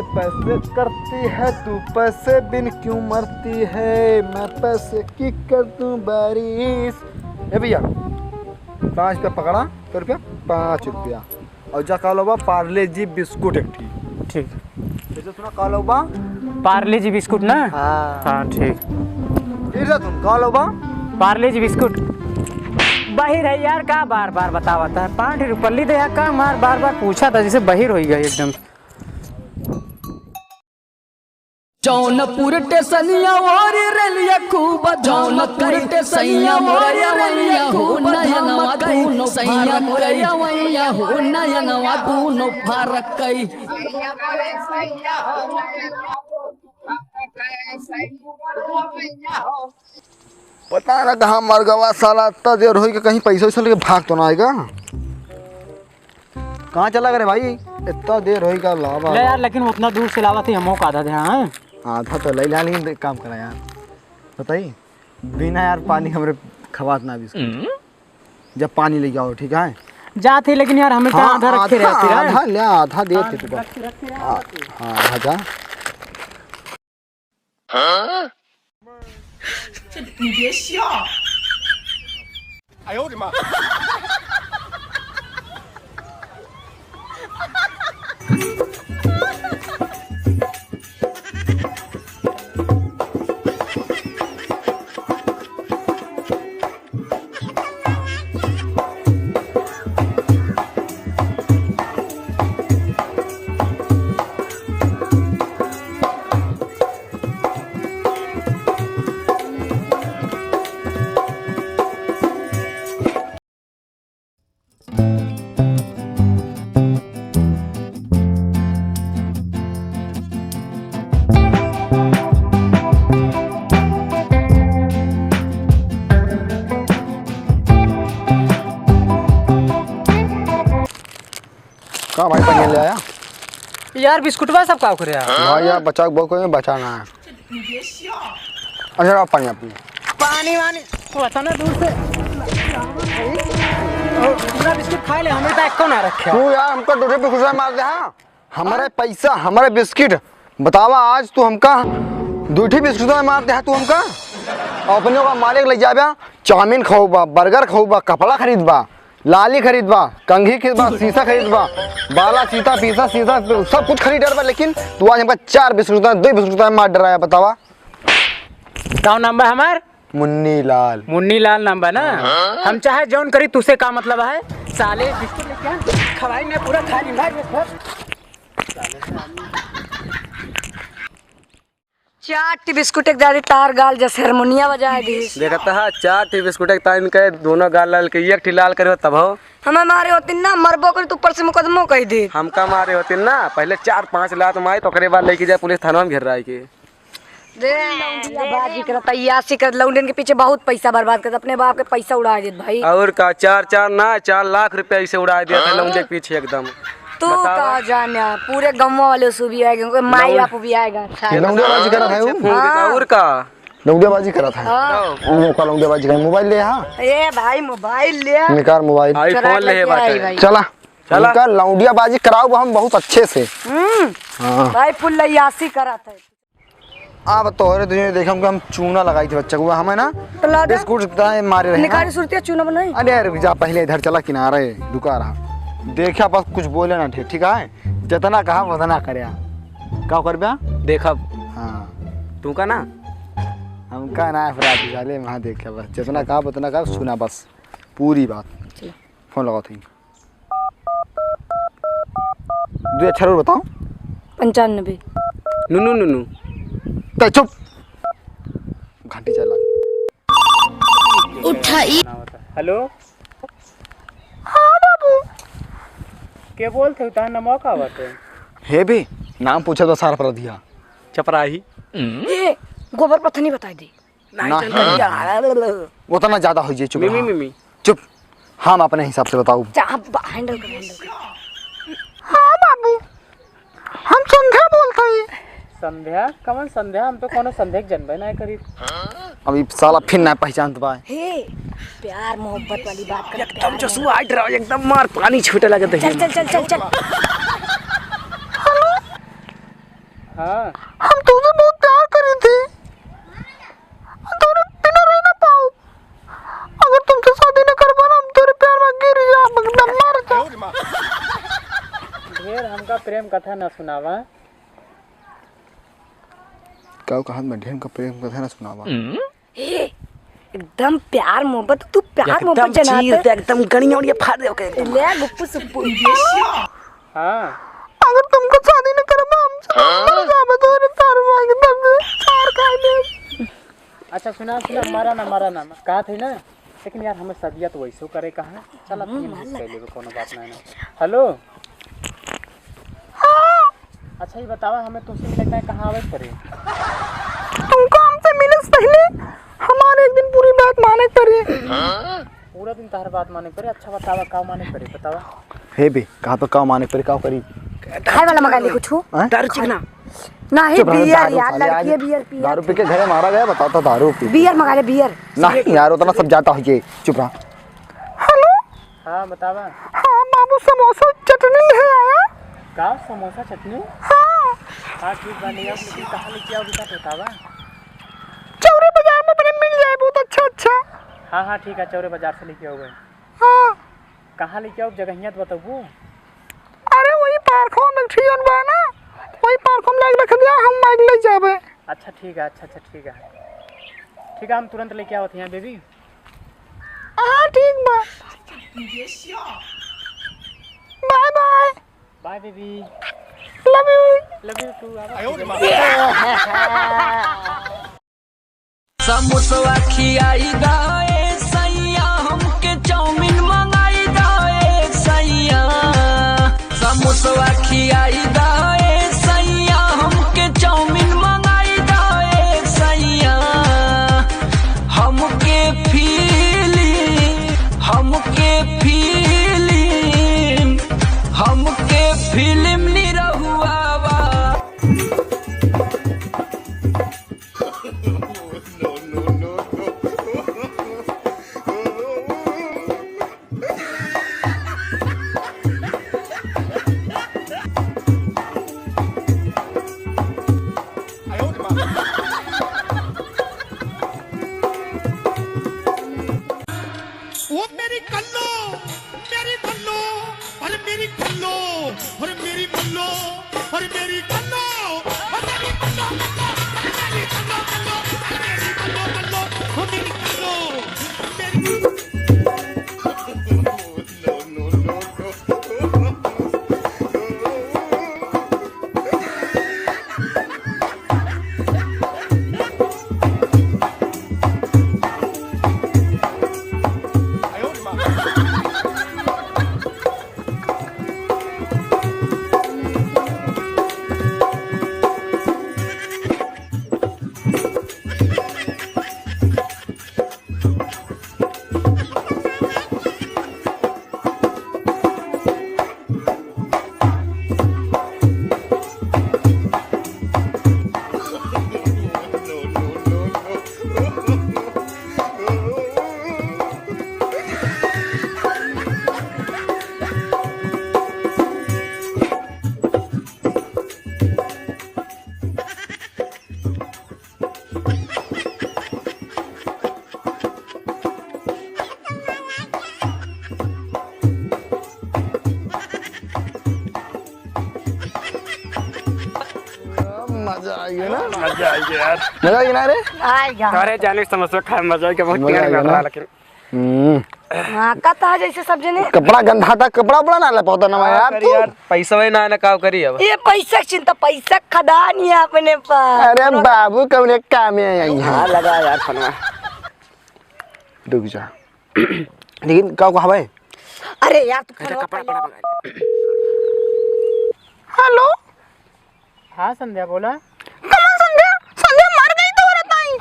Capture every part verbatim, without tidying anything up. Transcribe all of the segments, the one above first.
पैसे करती है तू, पैसे बिन क्यों मरती है, मैं पैसे की कर दूं बारिश। ए भैया, पाँच रुपया पकड़ा, कै रुपया? पाँच रुपया। और जा का लेबा, पार्ले जी बिस्कुट एक ठी। ठीक। जैसे सुना, का लेबा? पार्ले जी बिस्कुट ना? हाँ। हाँ, ठीक। फिर जा तुम, का लेबा? पार्ले जी बिस्कुट। बहिर है यार, का बार बार बतावत है? पाँच रुपल्ली दे यार, का मार बार बार पूछा था, जैसे बहिर होइ गई एकदम। जौनपुर टेसनिया ओरी रेलिया खूब, जौनपुर टेसनिया ओरी रेलिया खूब, नयनवा दूनो फरक कई। हो नयनवा दूनो फरक कई। पता ना कहाँ मर गवा साला, इतना देर होई कि कहीं पैसा वैसा लेके भाग तो ना आएगा। कहाँ चला गए रे भाई? इतना देर होई का लावा। ले यार, लेकिन उतना दूर से लावा थी, हमो का आधा दे, हाँ? आधा तो ले ला, लेकिन एक काम करा यार, बताई, बिना यार पानी हमरे खवात ना बिस्कुट। हम्म। जब पानी लेके आओ, ठीक है? जात ही, लेकिन यार, हमें हाँ, कहाँ आधा रखे आधा, रहती है। आधा ले, आधा दे हाँ, थे तुका। रखे, रखे हाँ, रहती। हाँ, आधा जा। हाँ? का भाई, पानी ले आया? यार, बिस्कुटवा सब का करे यार? भाई यार, बचा के बहुत कोई बचा ना है। अच्छा, आप पानी, आप पानी। पानी वानी, वो अचानक दूर से। पूरा बिस्कुट खा ले, हमें तो एको ना रखे। तू यार, हमका दूसरे पे खुशा मार दे, हाँ? हमारे पैसा, हमारे बिस्किट, बतावा, आज तू हमका दू ठी बिस्कुट में मार दे, हाँ, तू हमका। अपने का मालिक ले जाबे, चाउमीन खाउबा, बर्गर खाउबा, कपड़ा खरीदबा, लाली खरीदबा, कंघी खरीदबा, शीशा खरीदबा, बाला, सीता, पीसा, शीशा, सब कुछ खरीद डरबा, लेकिन तू आज हमका चार बिस्कुट, दो बिस्कुट मार डराया, बतावा। का नाम बा हमार? मुन्नी लाल। मुन्नी लाल नाम बा ना? हाँ। हम चाहे जौन करी, तुसे का मतलब है? साले बिस्कुट लेके आ, खवाई मैं पूरा खा ली भाई। चार ठी बिस्कुट एक दादी तार गाल जस हारमोनिया बजाए दी। देखत हा, चार ठी बिस्कुट एक तार इनके दोनों गाल लाल के एक ठी लाल करे हो तब हो। हमें मारे होती ना, मरबो करी तो ऊपर से मुकदमो कह दे। हमका मारे होती ना, पहले चार पाँच लात मारे तो ओकरे बाद लेके जाए पुलिस थाना में घेर रहा है के। दे, लौंडिया बाजी करत, यासी करत, लौंडियन के पीछे बहुत पैसा बर्बाद करत, अपने बाप के पैसा उड़ा देत भाई। और का, चार चार ना, चार लाख रुपया इसे उड़ा दिया था हाँ? लौंडे के पीछे एकदम। तू बतावा। का जाने, पूरे गाँव वाले सुबी आएगा, उनके माई लौंड- बाप भी आएगा। ये लौंडिया बाजी करत है वो? हाँ। और का? लौंडिया बाजी करत है। हाँ। वो का लौंडिया बाजी करत है? मोबाइल ले, हाँ? ए भाई, मोबाइल ले। निकाल मोबाइल। चोरा iPhone ले लेके बाटे। आई भाई। चला। चला। उनका लौंडिया बाजी कराओ हम बहुत अच्छे से। हम्म। हाँ। भाई, फुल लयासी करत है। अब तोहरे दुनिया देखे हमको हम चूना लगाई थे बच्चा को, हमें ना तो ला दे। बिस्कुट दाएं मारे रहे ना। निकाली सुरतिया चूना बनाई। अरे यार, जा पहले इधर चला किनारे, दुका रहा। देखा बस कुछ बोले ना, ठीक, ठीक है? जितना कहा उतना करे। का करबे? देखब। हाँ। तू का ना? हमका ना अपराधी साले, वहाँ देखा बस। जितना कहा उतना कहा, सुना बस। पूरी बात। चलो। फोन लगाओ थी। दो अक्षर और बताओ। पंचानबे। नुनु, नुनु। ते चुप। घंटी चला। उठाई। हेलो। हाँ बाबू। के बोलत हो? तहार नाम का बाटे? हे भी, नाम पूछे तो सार पर दिया। चपराही। ए, गोबर पत्थनी बताई दे। नहीं, नहीं। चल, चल, चल। उतना ज्यादा हो जाए, चुप मिमी, रहा। मिमी। चुप, हम अपने हिसाब से बताऊ। जा, अब handle कर, handle कर। हाँ बाबू, हम संध्या बोलत हई। संध्या? कवन संध्या? हम तो कोनो संध्या के जनबे नहीं करी। अब ई साला फिर ना पहचानत बा। हे, प्यार मोहब्बत वाली बात कर, एकदम प्यार जसुआ हट रहा, एकदम मार पानी छूटे लगे चल, चल, चल, चल, चल। हाँ। हम तुमसे बहुत प्यार करी थी। तोरे बिना रह ना पाओ। अगर तुमसे शादी न करबा ना, हम तोरे प्यार में गिर जाब, एकदम मर जाब। ढेर हमका प्रेम कथा ना सुनावा। का कहत बा, ढेर हमका प्रेम कथा ना सुनावा। ए, एकदम प्यार मोहब्बत, तू प्यार एकदम मोहब्बत जनात चीर है। दे, एकदम गड़िया उड़िया फाड़ दे, ओके, एकदम। ले गुप्पू सुप्पू। हाँ। अगर तुमको शादी न करबा हमसे, हाँ? मर जाबे तोरे प्यार में, एकदम से चार खा ले। अच्छा सुना, सुना, मारा ना, मारा ना, कहा थे ना, लेकिन यार हमें सदिया तो वैसो करे कहा। चल अब हम्म, तीन मार मिस कर लगा। लेबे, कोनो बात ना है ना। हेलो। हाँ। अच्छा, ये बतावा, हमें तुमसे मिले के कहाँ आवे के पड़े? तुमको हमसे मिले से पहले हमारे एक दिन पूरी बात माने के पड़े। पूरा दिन तहर बात माने के पड़े? अच्छा, बतावा, का माने के पड़े, बतावा। हे बे, कहाँ पे का माने के पड़े, का करी? खाए वाला मंगा ले कुछ। हाँ? दारू चिकना। नहीं, चुप रह, बियर दारू यार, खा ले, लड़की आज है, बियर पिया। दारू पी के घरे मारा गया, बताओ तो दारू पी। बियर मंगा ले, बियर। नहीं यार, उतना सब जाता हो ये, चुप रहा। हेलो। हाँ, बतावा। हाँ बाबू, समोसा चटनी है आया? का समोसा चटनी? हाँ। हाँ, ठीक बा, ले आओ, लेकिन कहाँ लेके आओ, बतावा। चौरे बाजार में अपने मिल जाए, बहुत अच्छा, अच्छा। हाँ, हाँ, ठीक है, चौरे बाजार से लेके आओगे। हाँ। कहाँ लेके आओ, जगहिया तो बताबू। अरे, वही पार्क में बैठी बा ना, वही पार्क में लाके रख दिया, हम माइक ले जाबे। अच्छा, ठीक है, अच्छा, अच्छा, ठीक है। ठीक है, हम तुरंत लेके आवत हैं, बेबी। हाँ, ठीक बा। Bye, bye. Bye, baby. Love you. Love you too. समोसवा खियाई दा ए सैया, हमके चाउमीन मंगाई दा ए सैया। समोसवा खियाई दा ए सैया, हमके चाउमीन मंगाई दा ए सैया। हमके फीलिंग, हमके फीलिंग, हमके फीलिंग निरहुआ बा। वो मेरी कल्लो, मेरी कल्लो, अरे मेरी कल्लो, अरे मेरी कल्लो, अरे मेरी कल्लो, अरे मेरी कल्लो, कल्लो, अरे मेरी कल्लो, कल्लो, अरे मेरी कल्लो, कल्लो, ओ मेरी कल्लो, मेरी मजा आ गया ना? मजा आ गया यार। मजा आ गया ना रे? आ गया। अरे जाने समोसा खाए, मजा आ गया, बहुत मजा आ गया ना? लेकिन हम्म। हाँ, का था जैसे सब जने? कपड़ा गंदा था, कपड़ा उपड़ा ना ले पाता ना हाँ, यार करी तू। यार, पैसा वही ना है ना, का करी अब? ये पैसा के चिंता, पैसा खदान ही है अपने पास। अरे बाबू, कौन एक काम है यहाँ? हाँ, लगा यार फोनवा। रुक जा। लेकिन का कहबे? अरे यार, तू फोनवा कपड़ा, पहले कपड़ा मंगा ले। हेलो। हाँ संध्या, बोला। कमल संध्या, संध्या मर गई तो औरत आई।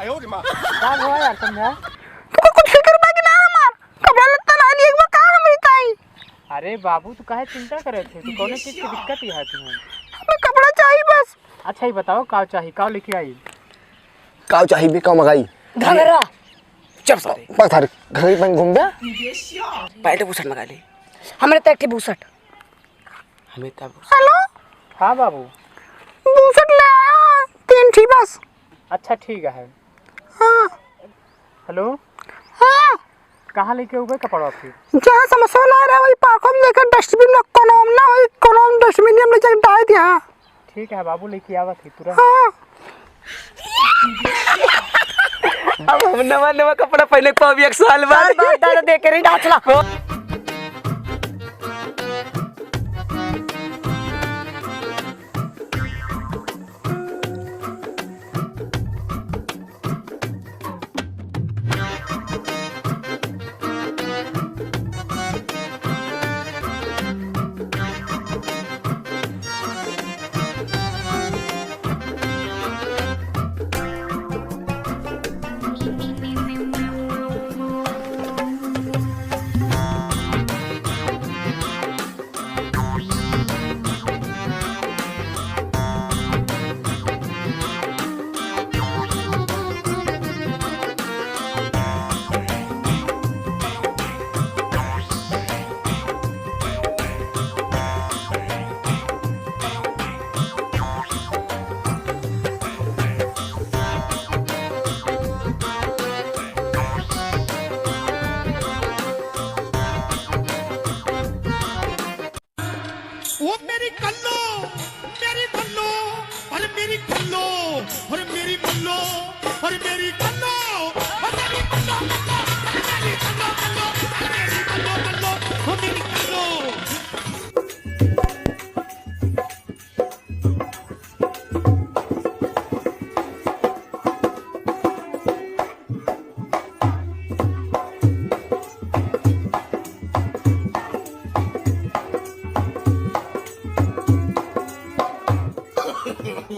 का हुआ यार संध्या? तुमको कुछ फिक्र बा कि ना हमार? कपड़ा लत्ता ना लिए एक बार का हम बताई? अरे बाबू, तू काहे चिंता करे थे? तू कौनो चीज की दिक्कत ही है तुम्हें? हमें कपड़ा चाहिए बस। अच्छा, ये बताओ, का चाहिए, का लेके आई? का चाहिए बे, का मंगाई? घघरा। चुप सारे। बस थारे घघरी पहन घूम बे। पैंट बुशर्ट मंगा ले। हमरे तो एक ठे बुशर्ट। हमें तब हेलो। हाँ बाबू। बुशर्ट ले आया अच्छा, ठीक है। हाँ। हेलो। हाँ। कहाँ लेके उबे कपड़ा फिर? जहाँ समोसा वाला आ रहा है, वही पार्क में लेकर डस्टबिन में, कोनोम ना, वही कोनोम डस्टबिन में हम ले जाके डाल दिया। ठीक है बाबू, लेके आवत ही तुरंत। हाँ। अब हम नवा नवा कपड़ा पहने को अभी एक साल बाद। साल बाद दादा देख के नहीं डांटला। ओ मेरी कल्लो, मेरी बल्लो, अरे मेरी कल्लो, अरे मेरी बल्लो, अरे मेरी कल्लो, अरे मेरी बल्लो, बल्लो, अरे मेरी कल्लो, कल्लो, अरे मेरी बल्लो, बल्लो, ओ मेरी कल्लो।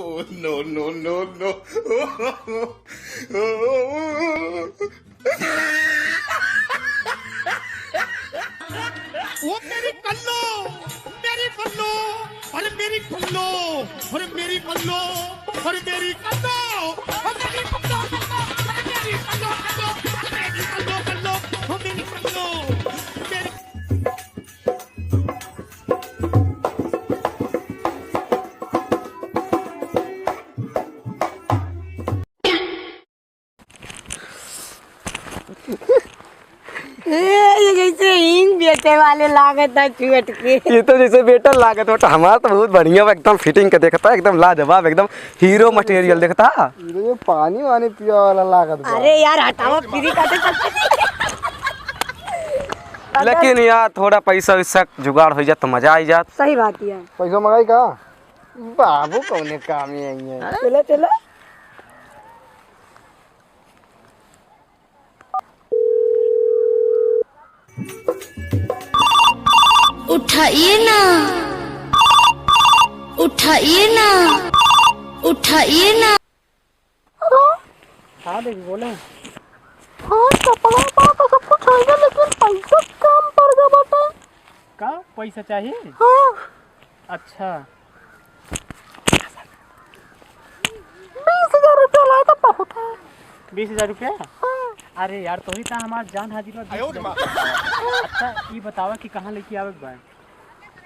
Oh, no, no, no, no. ओ मेरी कल्लो, मेरी बल्लो, अरे मेरी कल्लो, अरे मेरी बल्लो, अरे मेरी कल्लो, अरे मेरी बल्लो, कल्लो, अरे मेरी कल्लो, कल्लो, अरे मेरी कल्लो, कल्लो, ओ मेरी कल्लो, मेरी ए, ये जैसे हींग बेचे वाले लागत है चुअट के। ये तो जैसे बेटा लागत होता, हमारा तो बहुत बढ़िया बा, एकदम fitting के देखता, एकदम लाजवाब, एकदम hero material देखता। ये तो ये पानी वानी पिया वाला लागत बा। अरे यार, हटाओ, free का दे। लेकिन यार, थोड़ा पैसा वैसा जुगाड़ हो जात तो मजा आई जात। सही बात है। पैसा मंगाई का? बाबू कौने काम ही आई है। चलो, चलो। उठाइए ना, उठाइए ना, उठाइए ना। हेलो। हाँ दीदी, बोले। हाँ, कपड़ा उपड़ा तो सब कुछ होइगा, लेकिन पैसा कम पड़ गया बाटे। का पैसा चाहिए? हाँ। अच्छा। बीस हजार रुपया लाए तो बहुत है। बीस हजार रुपया? हाँ। अरे यार, तोही ता हमार जान हाजिर बा। अच्छा, ई बतावा कि कहाँ लेके आवे के बा?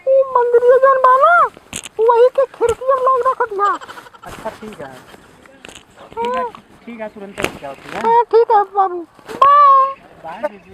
ई मंदिरिया जौन बा ना, वही के खिड़की में लोग रख दिया। अच्छा, ठीक है। ठीक है, ठीक है, तुरंत लेके आओ, ठीक है? हाँ, ठीक है बाबू। बाय। बाय दीदी।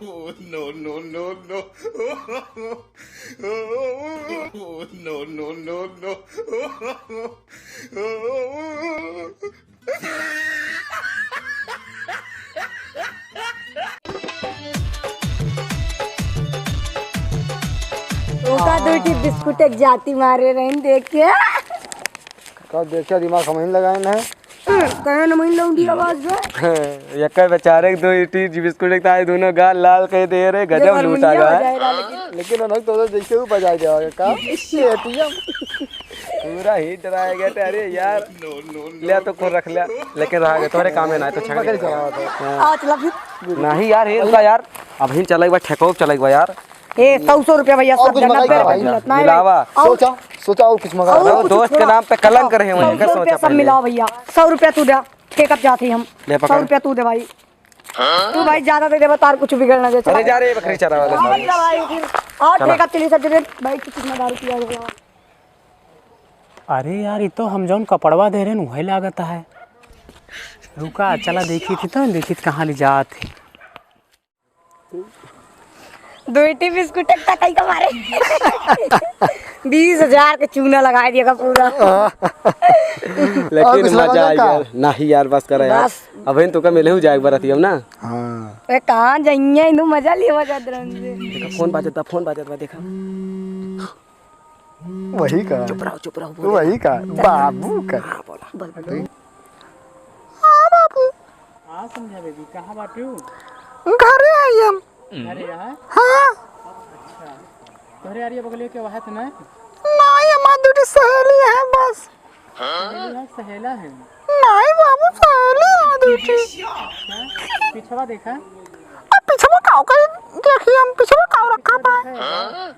Oh, no, no, no, no. Oh, no, no, no, no. ओका दुइ ठी बिस्कुट एक जाती मारे रहिन देख के। का देखे दिमाग हमहीं लगाइन है। कहे न महीन लौंडी आवाज बे। एक बेचारे के दो इटी जी बिस्कुट एक ताई दोनों गाल लाल कह दे रे, गजब लूटा गया है। लेकिन उन्होंने तो जैसे वो बजाई देवा का एटीएम। पूरा ही डराया गया था। अरे यार, ले तो खोल रख लिया, लेकिन रहा गया, तोहरे काम में ना है, तो छेड़ के। हाँ। आ, चला फिर। नहीं यार, ये रुका यार, अभी चला एक बार ठेको चला एक बार यार। ए, सौ, सौ रुपया भैया, और सब कुछ जगह मंगाई पे का भाई? मिलत ना है। मिलावा। और सोचा, सोचा और कुछ मंगा और लो। कुछ दोस्त के नाम पे कलंक रहे हैं, सौ, सौ रुपया सब मिलाओ भैया, सौ रुपया तू दे, ठेका पे जाते ही हम। ले पकड़। सौ रुपया तू दे भाई। तू भाई ज्यादा दे दे, बता, कुछ बिगड़ ना जाए। अरे जा रे बकरी चरा वाले। और जा भाई फिर। और चला। ठेका चली सब जगह भाई, कुछ ना दारू पिया भैया। अरे यार, ये तो हम जौन कपड़वा दे रहे हैं, वही लागत है। रुका, चला देखी थी तो, देखी थी कहाँ ले जात है। दुईटी बिस्कुट एक टकाई का मारे। बीस हजार के चूना लगाए दिया का पूरा। लेकिन और कुछ मजा लगा आ का? गया। नहीं यार, बस करा यार। बस। अबहिन तो का मिले हो जाए बरतिया ना। हाँ। ए, कहाँ जाइए, इनु मजा लिया मजा दरन से। देखा, फोन बाजत बा, फोन बाजत बा, देखा। वही का। चुप रहो, चुप रहो, बोलो। वही का। बाबू का। हाँ, बोला। बोल, बोल। हाँ, बाबू। हाँ, समझा बेबी, कहाँ बाटू? घरे आई हम। घरे यहाँ? हाँ। अच्छा। तोहरे यार ये बगलिया के वहाँ तो ना? नहीं, हमार दूठी सहेली है बस। सहेली है, सहेला है? नहीं बाबू, सहेली है दूठी। हाँ? पिछवा देखा? अब पिछवा काव का देखी हम, पिछवा काव रखा पाए?